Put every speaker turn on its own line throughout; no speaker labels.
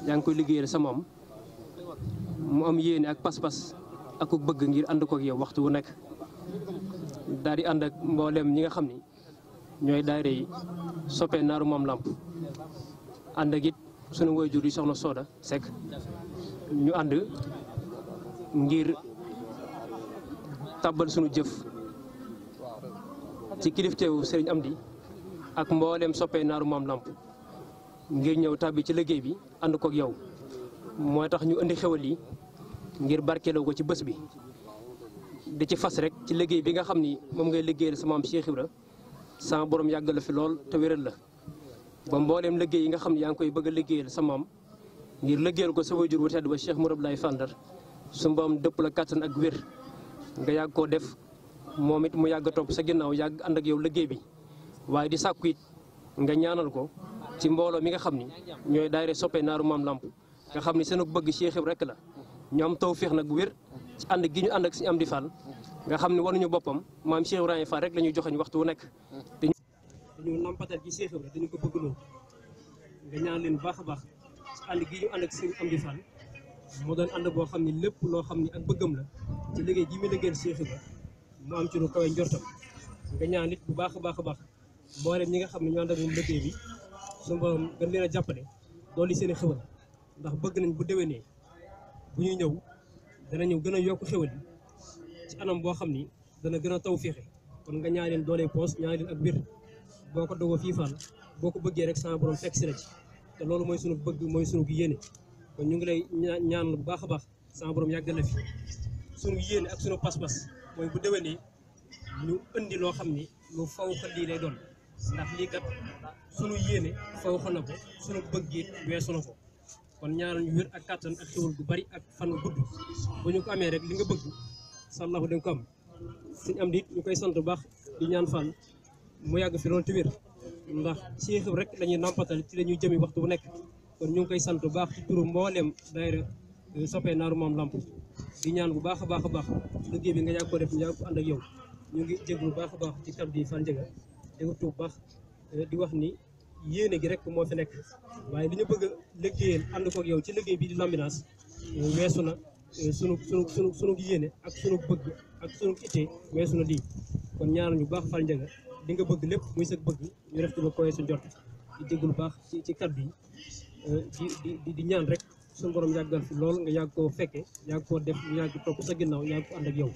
yaa ngi koy liggéeyal sa moom mu am yéene ak pas-pas ak bëgg ngir ànd ko ak yow waxtu wu nekk daal di ànd ak mboolem ñi nga xam ni ñooy daayira yi soppee Naaru Maam Lamp ànd ak it sunu waajur yi soxna Soda Seck ñu ànd ngir tàbbal sunu jëf ci kilifteewu Serigne Amdi ak mboolem soppee Naaru Maam Lamp ngir ñëw tàbbi ci liggéey bi ànd ko ak yow moo tax ñu indi xewal yi ngir barkeeloo ko ci bés bi di ci fas rek ci liggéey bi nga xam ni moom ngay liggéeyal sa maam Cheikh Ibra sama borom yàggal la fi lool te wéral la ba mbooleem liggéey yi nga xam ne yaa ngi koy bëgg a liggéeyal sa maam ngir liggéeyal ko sa waajur bu tedd ba Cheikh Mourad Abdoulaye Fandar su mboom dëpp la kàttan ak wér nga yàgg koo def moom it mu yàgg topp sa ginnaaw yàgg ànd ak yow liggéey bi waaye di sàkku it nga ñaanal ko ci mbooloo mi nga xam ni ñooy daayira soppee Naaru Maam Lamp nga xam ni seen bëgg Cheikh Ibra rek la ñu am tawféex nag bu wér ci ànd gi ñu ànd ak Serigne Amdi Fall nga xam ne wanuñu boppam maam Cheikh Ibrahima Fall rek la ñuy joxeñ waxtu wu nekk dañu nampatal ci Cheikh Ibra dañu ko bëgg loo nga ñaan leen bu baax a baax ci ànd gi ñu ànd ak Serigne Amdi Fall moo doon ànd boo xam ne lépp loo xam ne ak bëggam la ci liggéey gi muy liggéeyal Cheikh Ibra mu am ci lu kawe njortam nga ñaan it bu baax a baax a baax mboolem ñi nga xam ne ñoo ànd ak moom liggéey bi suñu borom gën leen a jàppale dooli seen i xewal ndax bëgg nañ bu déwénee bu ñuy ñëw danañu gën a yokk xewal yi ci anam boo xam ni dana gën a taw féexe kon nga ñaan leen doole poos ñaan leen ak biir boo ko dogoo fii Fall boo ko bëggee rek sama borom fekk si la ci te loolu mooy sunu bëgg mooy sunu yéene kon ñu ngi lay ñaan bu baax a baax sama borom yàggal la fi sunu yéene ak sunu pas-pas mooy bu déwénee ñu indi loo xam ni lu faw xa lii lay doon ndax lii kat sunu yéene faw xa na ko sunu bëgg it weesu na ko kon ñaanal ñu wér ak kàttan ak xewal gu bari ak fan gudd bu ñu ko amee rek li nga bëgg sallahu da nga ko am Serigne Amdi ñu koy sant bu baax di ñaan Fall mu yàgg fi loolu te wér ndax Cheikh Ibra rek lañuy nampatal ci la ñuy jëmi waxtu bu nekk kon ñu ngi koy sant bu baax ci turu mbooleem daayira soppee Naaru Maam Lamp di ñaan bu baax a baax a baax liggéey bi nga yàgg ko def ñu yàgg ko ànd ak yow ñu ngi jéglu bu baax a baax ci kàddu yi Fall Ndiaga di wut bu baax di wax ni yéene gi rek moo fi nekk waaye li ñu bëgg a liggéeyal ànd ko ak yow ci liggéey bi di Lambinaas weesu na sunu yéene ak sunu bëgg ak sunu ittee weesu na lii kon ñaanal ñu baax Fall Ndiaga di nga bëgg lépp muy sa bëgg ñu def ci ba koy sa njort di jéglu baax ci kàddu yi di ñaan rek suñu borom yàggal fi lool nga yàgg koo fekke yàgg koo def ñu yàgg topp sa ginnaaw yàgg ko ànd ak yow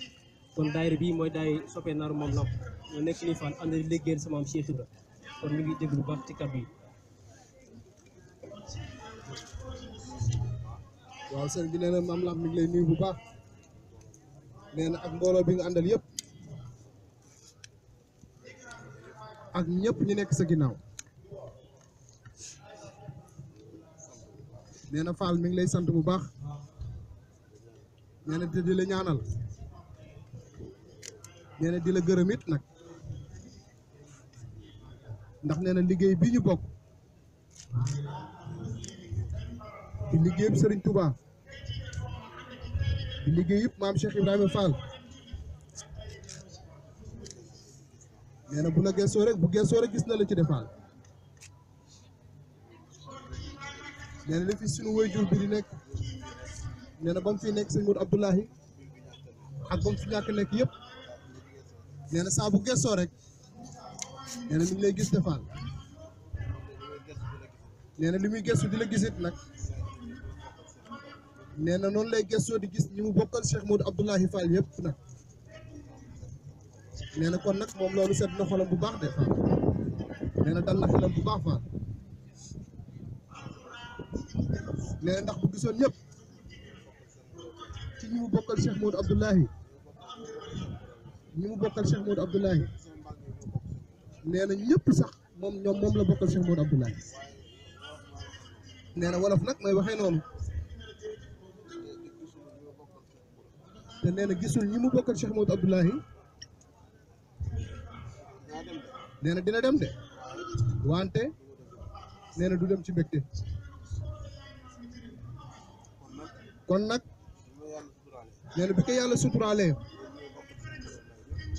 kon daayira bii mooy daayira soppee Naaru Maam Lamp ñoo nekk nii Fall ànd di liggéeyal sama maam Cheikh Ibra kon ñu ngi déglu bu baax ci kàddu yi.
waaw sëñ bi nee na Maam Lamp mi ngi lay nuyu bu baax nee na ak mbooloo bi nga àndal yëpp ak ñëpp ñu nekk sa ginnaaw nee na Fall mi ngi lay sant bu baax nee na di la ñaanal nee na di la gërëm it nag ndax nee na liggéey bi ñu bokk di liggéey yëpp Serigne Touba di liggéey yëpp maam Cheikh Ibrahima Fall nee na bu la gëstoo rek bu gëstoo rek gis na la ci defaal nee na li fi sunu waajur bi di nekk nee na ba mu fi nekk sëñ Modou Abdoulahi ak ba mu fi ñàkk nekk yëpp nee na saa bu gëstoo rek nee na mi ngi lay gis defaal nee na li muy gëstu di la gisit nag nee na noonu lay gëstoo di gis ñi mu bokkal Cheikh Modou Abdoulahi Fall yëpp nag nee na kon nag moom loolu sedd na xolam bu baax de Fall nee na dal na xelam bu baax Fall nee na ndax bu gisoon ñëpp ci ñi mu bokkal Cheikh Modou Abdoulahi ñi mu bokkal Cheikh Modou Abdoulahi nee na ñëpp sax moom la bokkal Cheikh Modou Abdoulahi nee na wolof nag may waxee noonu te nee na gisul ñi mu bokkal Cheikh Modou Abdoulahi nee na dina dem de wante nee na du dem ci mbégte kon nag nee na bi ko yàlla suturaalee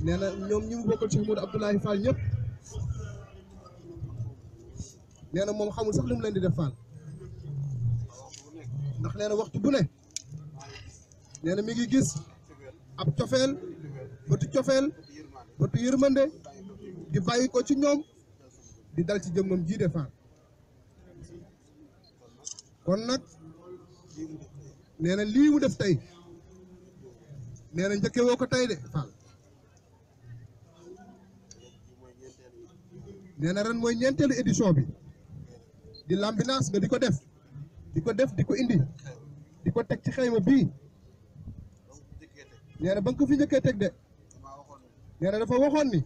nee na ñoom ñi mu bokkal Cheikh Modou Abdoulahi Fall ñëpp nee na moom xamul sax lu mu leen di def Fall ndax nee na waxtu bu ne nee na mi ngi gis ab cofeel bëtu cofeel bëtu yërmande di bàyyi ko ci ñoom di dal ci jëmmam jii de Fall kon nag nee na lii mu def tey nee na njëkke woo ko tey de Fall nee na ren mooy ñeenteelu édition bi di l'ambulance nga di ko def di ko indi di ko teg ci xayma bii nee na ba nga ko fi njëkkee teg de nee na dafa waxoon ni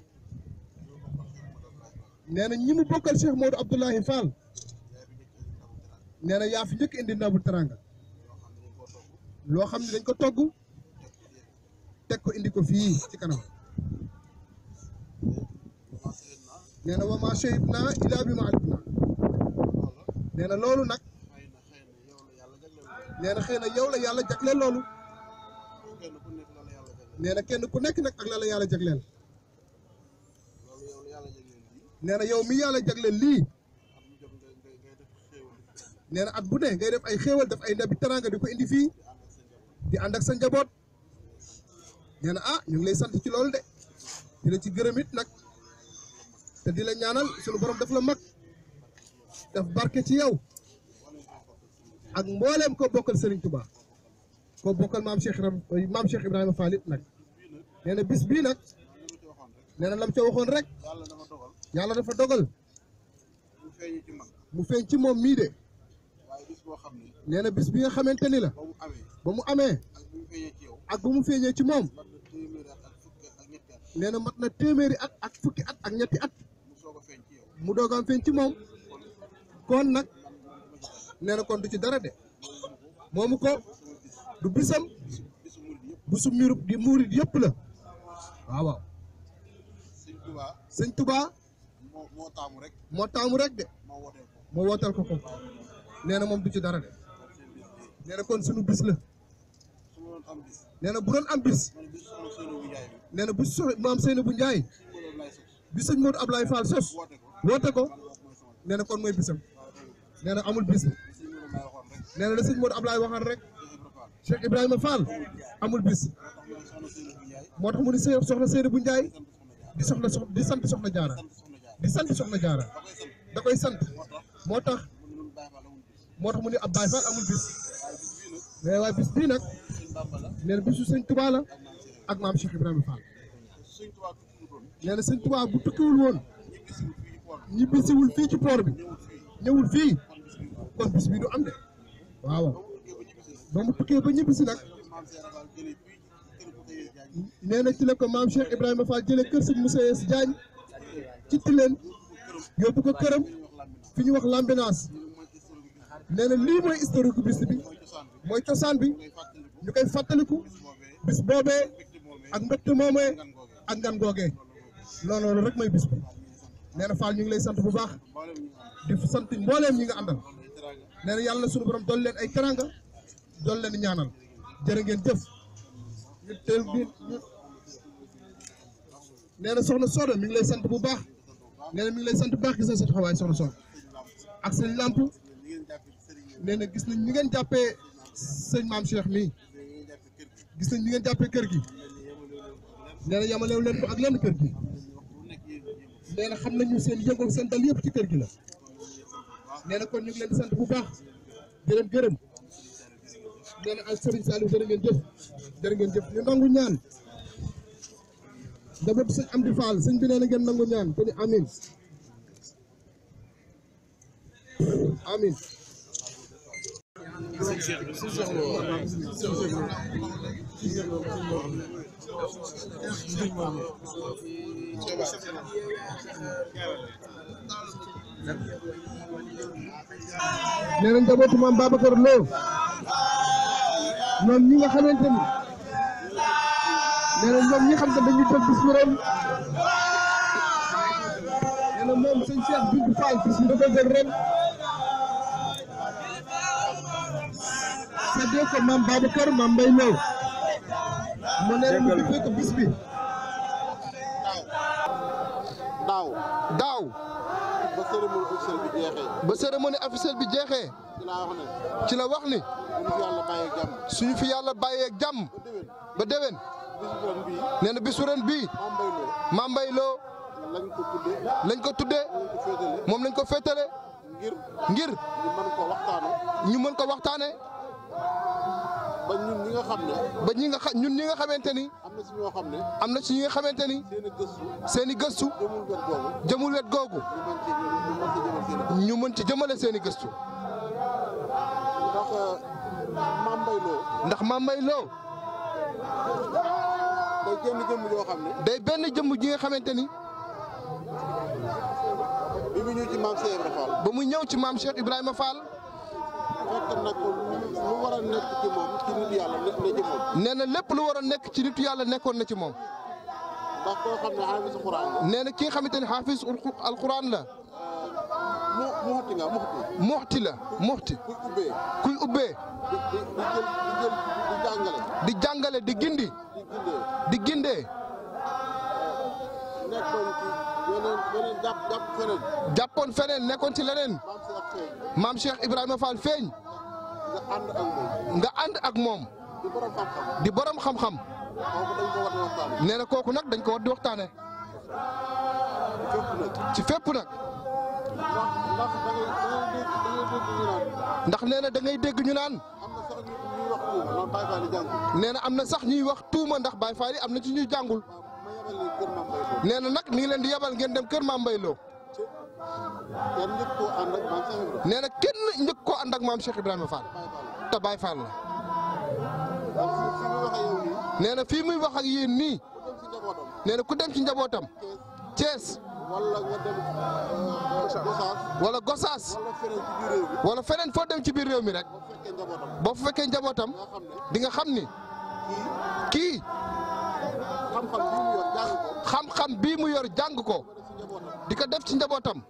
nee na ñi mu bokkal Cheikh Modou Abdoulahi Fall nee na yaa fi njëkk indi ndabu teranga loo xam ne dañ ko togg teg ko indi ko fii ci kanam nee na wa ma shahidna illa bi ma alimna nee na loolu nag nee na xëy na yow la yàlla jagleel loolu nee na kenn ku nekk nag ak la yàlla jagleel nee na yow mi yàlla jagleel lii nee na at bu ne ngay def ay xéewal def ay ndabi teranga di ko indi fii di ànd ak sa njaboot nee na ñu ngi lay sant ci loolu de di la ci gërëm it nag te di la ñaanal sunu borom daf la mag daf barke ci yow ak mbooleem koo bokkal Serigne Touba koo bokkal maam Cheikh Ibrahima Fall it nag nee na bis bii nag nee na lam ca waxoon rek yàlla dafa dogal mu feeñ ci moom mii de nee na bis bi nga xamante ni la ba mu amee ak bu mu feeñee ci moom nee na mat na téeméeri at ak fukki at ak ñetti at mu doog am feeñ ci moom kon nag nee na kon du ci dara de moomu ko du bisam bisu mirub di murid yëpp la waaw sëñ Touba moo taamu rek de moo wootal ko nee na moom du ci dara de nee na kon sunu bis la nee na bu doon am bis nee na bu maam Seynabou Ndiaye bi sëñ Modou Ablaye Fall sos woote ko nee na kon mooy bisam nee na amul bis nee na la sëñ Modou Ablaye waxal rek Cheikh Ibrahima Fall amul bis moo tax mu ni soxna Seynabou Ndiaye di sant soxna Jaara di sant soxna Jaara da koy sant moo tax mu ni ab Baye Fall amul bis mais waaye bis bii nag nee na bisu sëñ Touba la ak maam Cheikh Ibrahima Fall nee na sëñ Touba bu tukkiwul woon ñibbisiwul fii ci port bi ñëwul fii kon bis bi du am de waaw ba mu tukkee ba ñibbisi nag nee na ci la ko maam Cheikh Ibrahima Fall jëlee kër sëñ Moussa Yes Diagne ci Tilène yóbbu ko këram fi ñu wax l'ambulance nee na lii mooy historique bis bi mooy cosaan bi ñu koy fàttaliku bis boobee ak mbégte moomee ak ngan googee loolu rek mooy bis bi nee na Fall ñu ngi lay sant bu baax di sant mbooleem ñi nga àndal nee na yàlla na sunu borom dool leen ay teranga dool leen ñaanal jërë ngeen jëf ñu teel nee na soxna Soda mi ngi lay sant bu baax nee na mi ngi lay sant bu baax gis na sa taxawaay soxna Soda ak sëñ Lamp nee na gis nañ ñi ngeen jàppee sëñ maam Cheikh mii gis nañ ñi ngeen jàppee kër gi nee na yamalew leen ko ak lenn kër gi nee na xam nañu seen yëngu seen dal yëpp ci kër gi la nee na kon ñu ngi leen di sant bu baax di leen gërëm nee na ak Serigne Saliou jërë ngeen jëf ñu nangu ñaan njaboot sëñ Amdi Fall sëñ bi nee na ngeen nangu ñaan te ni amin amin nee na njabootu maam Babacar Lo ñoom ñi nga xamante ni nee na ñoom ñi xam ne dañuy toog bis bi ren nee na moom sëñ Cheikh Bintou Fall bis bi da koy jël ren c'est-à-dire que maam Babacar maam Mbaye Lo mu nee na mu defee ko bis bi ba cérémonie officielle bi jeexee. ci la wax ni. suñu fi yàlla bàyyeeg jàmm. ba déwén. nee na bisu ren bii. Mame Mbaye Lo. lañ ko tuddee. moom lañ ko féetale. ngir. ñu mën ko waxtaane.
ba ñun ñi nga xam ne.
ba ñun ñi nga xamante ni. am na ci ñi nga xamante ni. seen i gëstu. jëmul wet googu. ñu mën ci jëmale seen i gëstu. ndax Mame Mbaye Lo. day benn jëmm ji nga xamante ni.
bi mu ñëw ci maam Cheikh Ibrahima Fall.
ba mu ñëw ci maam Cheikh Ibrahima Fall.
fekk nag lu war a nekk ci moom ci nit yàlla nekk na ci moom.
nee na lépp lu war a nekk ci nitu yàlla nekkoon na ci moom.
ndax koo xam ne xaafis Alxuraan la.
nee na ki nga xamante ni xaafis Alxuraan la. muxti la muxti. kuy ubbee. di jàngale di gindi. di gindee.
nekkoon ci yeneen jàpp feneen.
jàppoon feneen nekkoon ci leneen. maam Cheikh Ibrahima Fall feeñ. nga ànd ak moom. di borom xam-xam. nee na kooku nag dañ ko war di waxtaane. ci fépp nag. ndax nee na da ngay dégg ñu naan. nee na am na sax ñuy wax tuuma ndax Baye Fall yi am na ci ñuy jàngul. nee na nag mi ngi leen di yebal ngeen dem kër Mame Mbaye Lo. nee na kenn njëkk koo ànd ak maam Cheikh Ibrahima Fall. te Baye Fall la. nee na fii muy wax ak yéen nii. nee na ku dem ci njabootam. Thiès. wala Gosaas. wala feneen foo dem ci biir réew mi rek. boo fa fekkee njabootam. di nga xam ni. kii. xam-xam bii mu yor jàng ko. di ko def ci njabootam.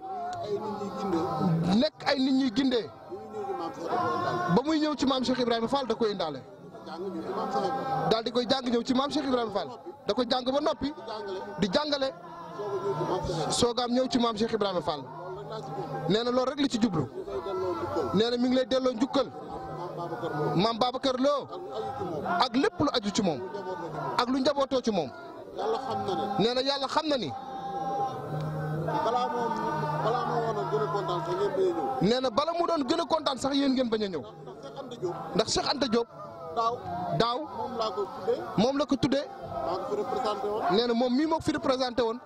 nekk ay nit ñuy gindee. ba muy ñëw ci maam Cheikh Ibrahima Fall da koy indaale. daal di koy jàng ñëw ci maam Cheikh Ibrahima Fall da koy jàng ba noppi. di jàngale. soogaam ñëw ci maam Cheikh Ibrahima Fall. nee na loolu rek li ci jublu. nee na mi ngi lay delloo njukkal. maam Babacar Lo. ak lépp lu aju ci moom. ak lu njabootoo ci moom. nee na yàlla xam na ni. nee na bala mu doon gën a kontaan sax yéen ngeen bañ a ñëw. ndax Cheikh Anta Diop. daaw moom la ko tuddee. nee na moom mii moo ko fi représenté woon.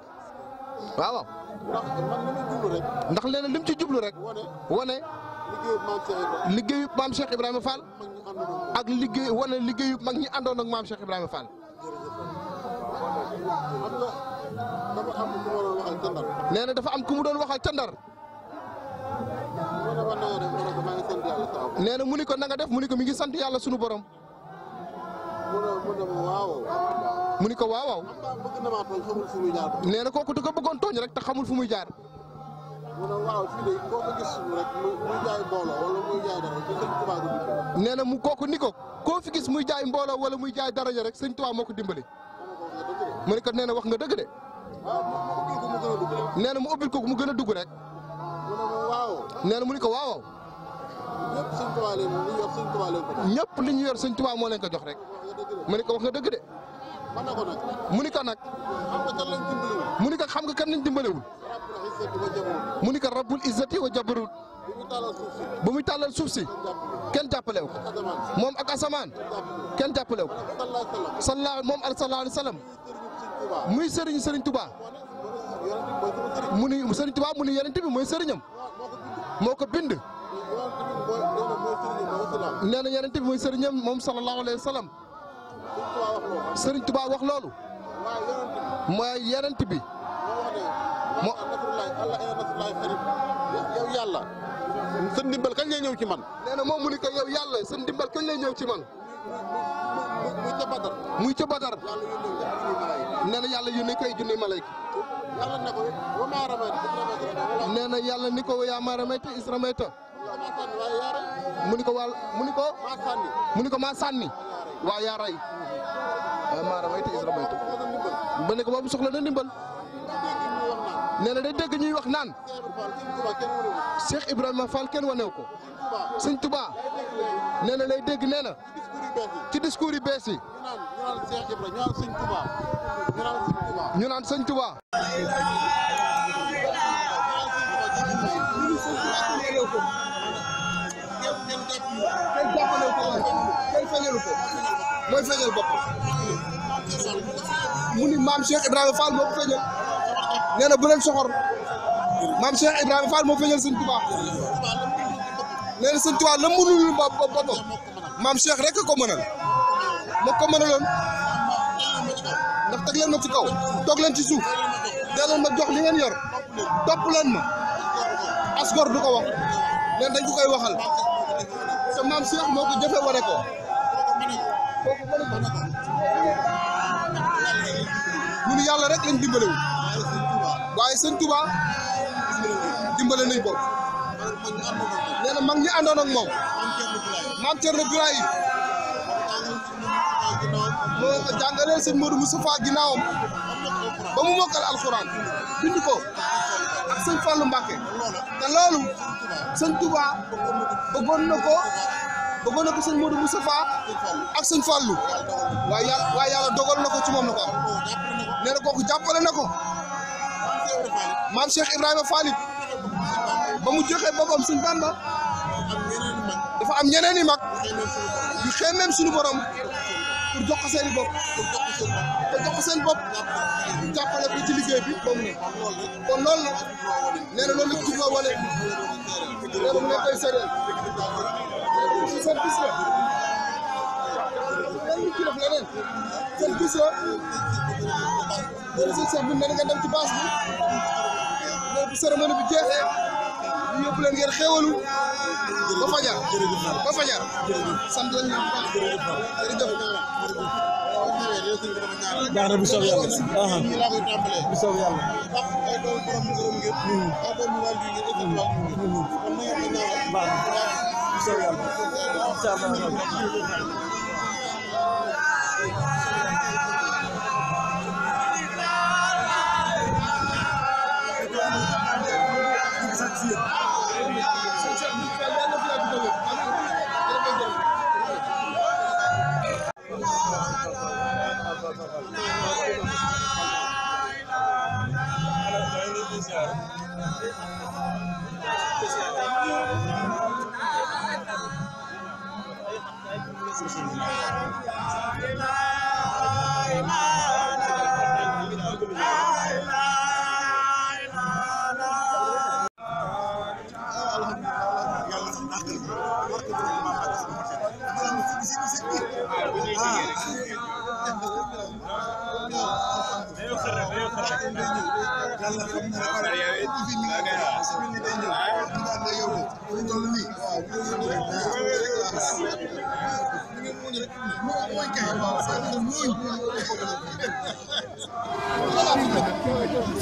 waaw. ndax nee na lim ci jublu rek. wane. liggéeyu maam Cheikh Ibrahima Fall. ak wane liggéeyu mag ñi àndoon ak maam Cheikh Ibrahima Fall. nee na dafa am ku mu doon waxal ca Ndar. nee na mu ni ko na nga def mu ni ko mi ngi sant yàlla sunu borom. mu ni ko waaw. nee na kooku da ko bëggoon tooñ rek te xamul fu muy jaar. nee na mu kooku ni ko koo fi gis muy jaay mbooloo wala muy jaay daraja rek sëñ Tuubaa moo ko dimbali. mu ni ko nee na wax nga dëgg de. nee na mu ubbil ko mu gën a dugg rek. nee na mu ni ko waaw. ñëpp li ñu yor sëñ Tuubaa moo leen ko jox rek. mu ni ko wax nga dëgg de. mu ni ko nag. mu ni ko xam nga kan lañ dimbalewul. mu ni ko rabbul izzati wa jabarut. bu muy tàllal suuf si. kenn jàppalew ko. moom ak asamaan. kenn jàppalew ko. moom sallallahu alayhi wa sallam. muy Serigne Touba. mu ni Serigne Touba mu ni yonent bi mooy sëriñam. moo ko bind. nee na yonent bi mooy sëriñam moom sallallahu alayhi wa sallam. Serigne Touba wax loolu. mooy yonent bi.
yow yàlla. sa ndimbal kañ lay ñëw ci man.
nee na moom mu ni ko yow yàlla sa ndimbal kañ lay ñëw ci man.
muy ca Badar.
muy ca Badar. nee na yàlla yónnee koy junni malayka.
yàlla ne ko wa maa ramayta iz ramayta.
nee na yàlla ni ko yaa maa ramayta iz ramayta. mu ni ko waa mu ni ko. mu ni ko maa sànni. waa yaa ray. maa ramayta iz ramayta. ba ne ko boobu soxla na ndimbal. nee na day dégg ñuy wax naan Cheikh Ibrahima Fall kenn wanew ko sëñ Touba nee na lay dégg nee na ci discours yu bees yi ñu naan sëñ Touba mooy feeñal bopp mu ni maam Cheikh Ibrahima Fall moo ko feeñal nee na bu leen soxor maam Cheikh Ibrahima Fall moo feeñal sëñ Touba nee na sëñ Touba la mënul boppam maam Cheikh rek ko mënal moo ko mënaloon ndax teg leen ma ci kaw toog leen ci suuf dee leen ma jox li ngeen yor topp leen ma asgor du ko wax nee dañ ko koy waxal te maam Cheikh moo ko jëfe wane ko ñun yàlla rek lañ dimbalewul waaye sëñ Touba dimbale nañ ko nee na mag ñi àndoon ak moom maam Thierno Birahim moo ko jàngaleel sëñ Modou Moustapha ginnaawam ba mu mokkal alxuraan bind ko ak sëñ Fallou Mbacké te loolu sëñ Touba bëggoon na ko sëñ Modou Moustapha ak sëñ Fallou waaye yàlla dogal na ko ci moom na ko am nee na kooku jàppale na ko maam Cheikh Ibrahima Fall ba mu joxee boppam sëñ Bamba dafa am ñeneen i mag yu xeemeem suñu borom pour jox ko seen i bopp jàppale ko ci liggéey bi ba mu ne kon loolu la nee na loolu la ci wane nee na mu ne koy seedeel seen bis la leneen ci def leneen seen bis la nee na seen seex bi nee nga dem ci baas bi nee bu cérémonie bi jeexee ñu yóbbu leen ngeen xéewalu ba fajar sant lañ leen baax jërëjëf
baax na bu soob yàlla bu soob yàlla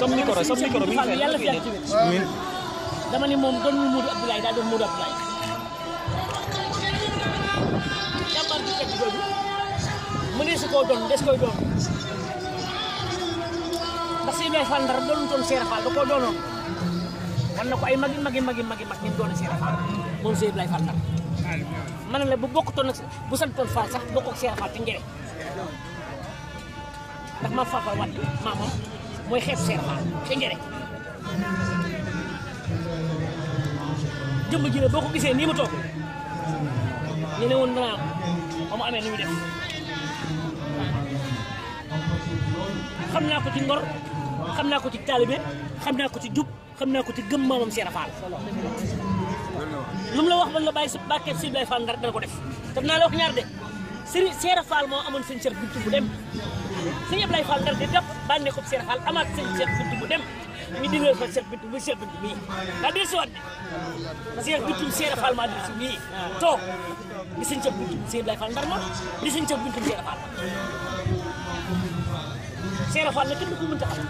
Som micro mi ngi yàlla fi ak ci amiin dama ni moom doon Modou Abdoulaye daa doon Modou Abdoulaye jàmbaar bi fekk googu mu ne su koo doon des koy doon ndax si Ibrahima Fall Ndar doon toon Seera Fall da koo doonoon wan na ko ay magi ñu doon Seera Fall moom si Ibrahima Fall Ndar ma ne la bu bokkutoon nag bu santoon Fall sax bokk ak Seera Fall te ngere ndax ma Fall Fall wàdd maamam mooy xeetu Seera Fall te ngere jëmb ji ne boo ko gisee nii mu toog ñu ne woon danaa ba mu amee nu ñu def xam naa ko ci ngor xam naa ko ci taalibe xam naa ko ci jub xam naa ko ci gëm maamam Seera Fall lu mu la wax man la bàyyi sa bàkkeet si Ibrahima Fall Ndar dana ko def te naa la wax ñaar de Serigne Seera Fall moo amoon sëñ Cheikh Bintou bu dem sëñ Ibrahima Fall Ndar di def bànnee ko Seera Fall amaat sëñ Cheikh Bintou bu dem ñu digal fa Cheikh Bintou muy Cheikh Bintou mii daa del si waat de Cheikh Bintou Seera Fall maa del si mii toog di sëñ Cheikh Bintou sëñ Ibrahima Fall Ndar ma di sëñ Cheikh Bintou Seera Fall Seera Fall la kenn ku mënta xam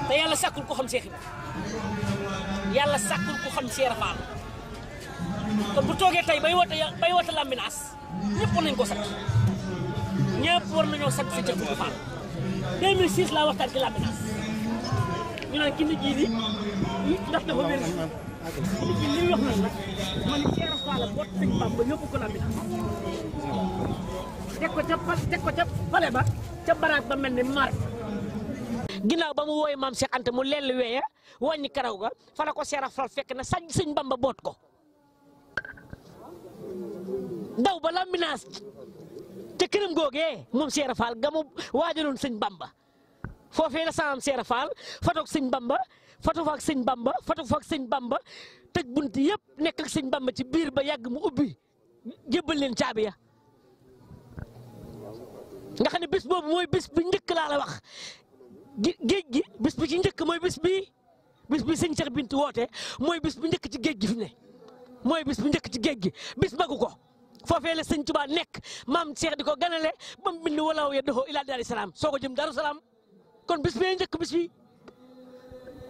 te yàlla sàkkul ko xam Cheikh Ibrahima yàlla sàkkul ko xam Seera Fall kon bu toogee tey bay woote Lambinaas ñëpp war nañu ko sant ñëpp war nañoo sant sëñ Cheikh Bintou Fall 2006 laa waxtaan ci Lambinaas ñu naan ki nit ji di ndax dafa wér nit ji li wax nag la man Cheikh Fall boot sëñ Bamba yóbbu ko Lamine teg ko ca pale ba ca baraag ba mel ni mar ginnaaw ba mu wooye maam Cheikh Anta mu leel weeye wàññi karaw ga fa la ko Cheikh Fall fekk na sañ sëñ Bamba boot ko daw ba Lambinaas te këram googee moom Cheikh Fall ga mu waajaloon sëñ Bamba foofee la saam Cheikh Fall fatoog sëñ Bamba fatu fa ak sëñ Bamba fatu fa ak sëñ Bamba tëj bunt yëpp nekk ak sëñ Bamba ci biir ba yàgg mu ubbi jébbal leen caabi ya nga xam ne bis boobu mooy bis bi njëkk laa la wax géej gi bis bi ci njëkk mooy bis bi sëñ Cheikh Bintu woote mooy bis bi njëkk ci géej gi fi ne mooy bis bi njëkk ci géej gi bis bagu ko foofee la sëñ Tuubaa nekk maam Cheikh di ko ganale ba mu bind walaaw ya doxoo ilaa Daaru Salaam soo ko jëm Daaru Salaam kon bis bee njëkk bis bi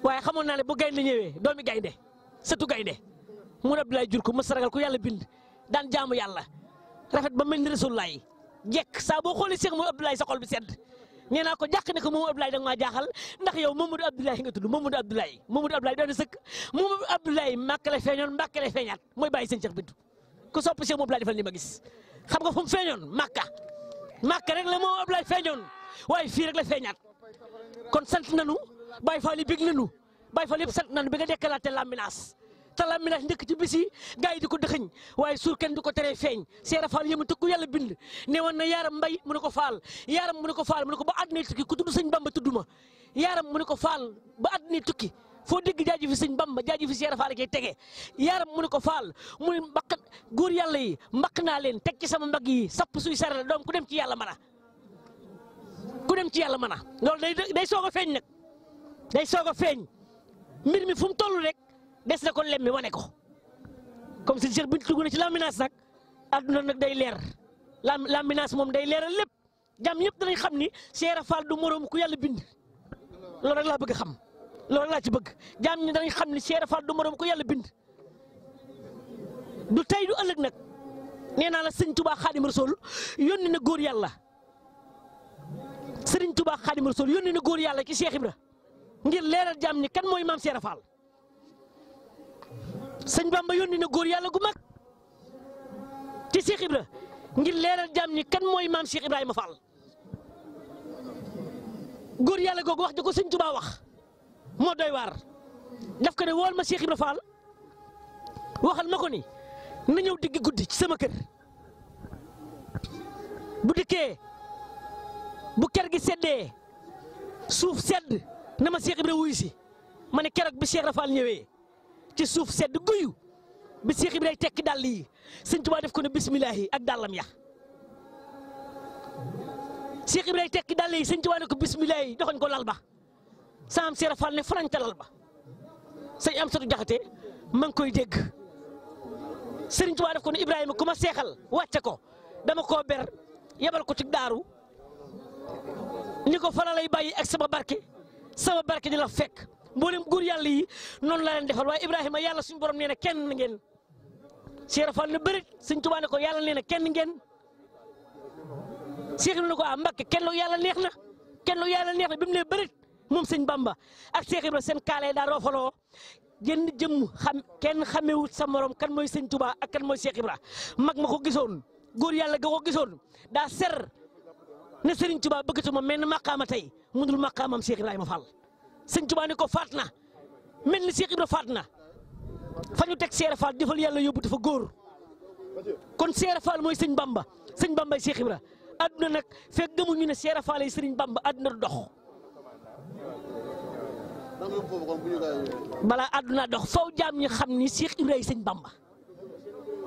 waaye xamoon naa ne bu gaynde ñëwee doomi gaynde sëtu gaynde mu Abdoulaye jur ko mës ragal ko yàlla bind daan jaamu yàlla rafet ba mel ni Rasulullah yi jekk saa boo xoolee Cheikh moom Abdoulaye sa xol bi sedd nee naa ko jàq ne ko moom Abdoulaye da nga maa jaaxal ndax yow Mamadou Abdoulaye nga tudd Mamadou Abdoulaye doon na sëkk Mamadou Abdoulaye Mbàkke la feeñoon Mbàkke la feeñaat mooy bàyyi sëñ Cheikh Bintu ku sopp Cheikh moom Abdoulaye defal ni ma gis xam nga fu mu feeñoon Makka rek la moom Abdoulaye feeñoon waaye fii rek la feeñaat kon sant nanu Baye Fall yi bég nanu Baye Fall yëpp sant nanu bi nga dekkalaate Lambinaas te Lambinaas njëkk ci bis yi gars yi di ko dëxëñ waaye suur kenn du ko teree feeñ Cheikh Fall yëmu tëkku yàlla bind ne woon na yaaram mbay mu ne ko faal yaaram mu ne ko faal mu ne ko ba àddina tukki ku tudd sëñ Bamba tudd ma yaaram mu ne ko faal ba àddina tukki foo dégg jaaji fi sëñ Bamba jaaji fi Cheikh Fall koy tege yaaram mu ne ko faal mu ne mbaq góor yàlla yi mbaq naa leen teg ci sama mbagg yi sapp suy sarale doom ku dem ci yàlla mën a loolu day soog a feeñ nag day soog a feeñ mbir mi fu mu toll rek des na ko lemmi wane ko comme si Cheikh Bintu dugg na ci Lambinaas nag àdduna nag day leer Lambinaas moom day leeral lépp jàmm ñëpp danañ xam ni Cheikh Fall du moroom ku yàlla bind loolu rek laa bëgg xam loolu laa ci bëgg jàmm ñi danañ xam ni Cheikh Fall du moroom ku yàlla bind du tey du ëllëg nag nee naa la sëñ Touba Xaadim Rasul yónni na góor yàlla sëriñ Touba Xaadim Rasul yónni na góor yàlla ci Cheikh Ibra ngir leeral jàmm ni kan mooy maam Cheikh Fall sëñ Bamba yónni na góor yàlla gu mag ci Cheikh Ibra ngir leeral jàmm ni kan mooy maam Cheikh Ibrahima Fall góor yàlla googu wax di ko sëñ Touba wax moo doy waar daf ko ne wool ma Cheikh Ibra Fall waxal ma ko ni na ñëw digg guddi ci sama kër bu dikkee bu ker gi seddee suuf sedd na ma Cheikh Ibra wuyu si ma ne keroog bi Cheikh Rafal ñëwee ci suuf sedd guyu bi Cheikh Ibra tekki dàll yi sëñ Tuubaa def ko ne bismillahi ak dàllam ya Cheikh Ibra tekki dàll yi sëñ Tuubaa ne ko bismillahi doxañ ko lal ba saam Cheikh Rafal ne farañta lal ba sëñ am satu jaxate ma ngi koy dégg sëriñ Tuubaa def ko ne Ibrahima ku ma seexal wàcce ko dama koo ber yebal ko ci daaru ni ko fala lay bàyyi ak sama barke di la fekk mboolem góor yàlla yi noonu la leen defal waaye Ibrahima yàlla suñu borom nee na kenn ngeen Cheikh Rafal ne bërit sëñ Tuubaa ne ko yàlla nee na kenn ngeen Cheikh ne ko Mbàkke kenn lu yàlla neex na bi mu nee bërit moom sëñ Bamba ak Cheikh Ibra seen kaale daa roofaloo jënd jëmm kenn xamewut sa morom kan mooy sëñ Tuubaa ak kan mooy Cheikh Ibra mag ma ko gisoon góor yàlla ga ko gisoon daa ser ne Sëriñ Tuubaa bëggatuma mel ni maqaama tey mënul maqaamam Cheikh Ibrahima Fall sëñ Tuubaa ne ko faat na mel ni Cheikh Ibra faat na fa ñu teg Cheikh Fall jëfal yàlla yóbbu dafa góor kon Cheikh Fall mooy sëñ Bamba Cheikh Ibra àdduna nag fekk gëmuñu ne Cheikh Fall ay Sëriñ Bamba àdduna du dox balaa àdduna dox faw jaam ñi xam ni Cheikh Ibra ay sëñ Bamba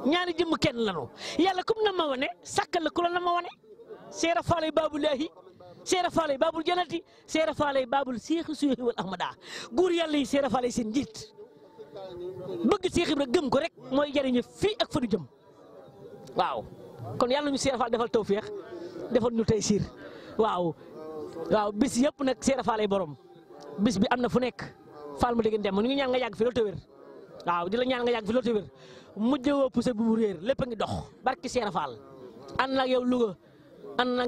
ñaari jëmm kenn lanu yàlla comme na ma wane sàkkal la ku la na ma wane Cheikh Fall ay baabulaahi Cheikh Fall ay baabul janati Cheikh Fall ay baabul Cheikh Suyuhi wal Ahmada góor yàlla yi Cheikh Fall ay seen njiit bëgg Cheikh Ibra gëm ko rek mooy jariñu fii ak fa du jëm waaw kon yàlla ñu Cheikh Fall defal tawféex defal ñu tey siir waaw bis yëpp nag Cheikh Fall ay borom bis bi am na fu nekk Fall mu dégg dem ñu ngi ñaan nga yàgg fi loolu te wér waaw di la ñaan nga yàgg fi loolu te wér mujj woo poussé bu réer lépp a ngi dox barki Cheikh Fall ànd nag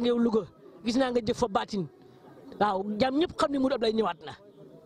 yow Louga gis naa nga jëf fa baatin waaw jàmm ñëpp xam ne Modou Abdoulaye ñëwaat na